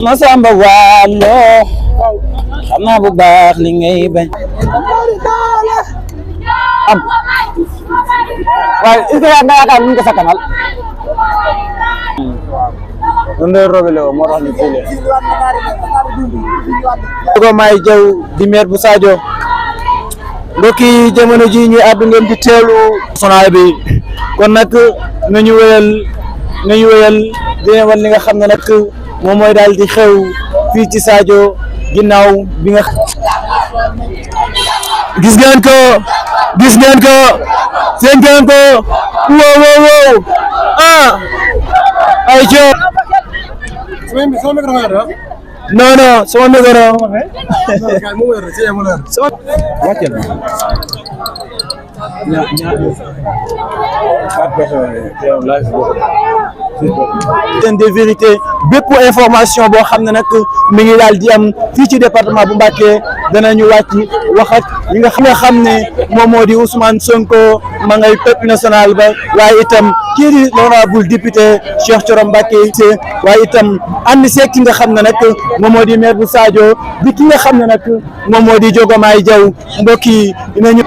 Masamba Wallo xam naa bu baax li ngay bañ am waaye est-ce que nga yaakaar ñu ko sakkanal ndey robele moo tax ñu file ko may jaw di maire bu Sadio mbokk yi jamono ji ñu àddu ngeen di teelu sonal bi kon nag nañu wéyal dina wan li nga xam ne nag moom mooy daal di xew fii ci Sadio ginnaaw bi nga gis ngeen ko seen ngeen ko wow ay jo non non sama micro wàccal des vérités bépp information boo xam ne nag mi ngi daal di am fii ci département bu Mbacké danañu wàcc wax ak yi nga xam ne moom moo di Ousmane Sonko ma ngay peuple national ba waaye itam kii di l'honorable député Cheikh Thioro Mbacké waaye itam ànd seeg ki nga xam ne nag moom moo di maire bu Sadio di ki nga xam ne nag moom moo di Diomaye Diaw mbokk yi dinañu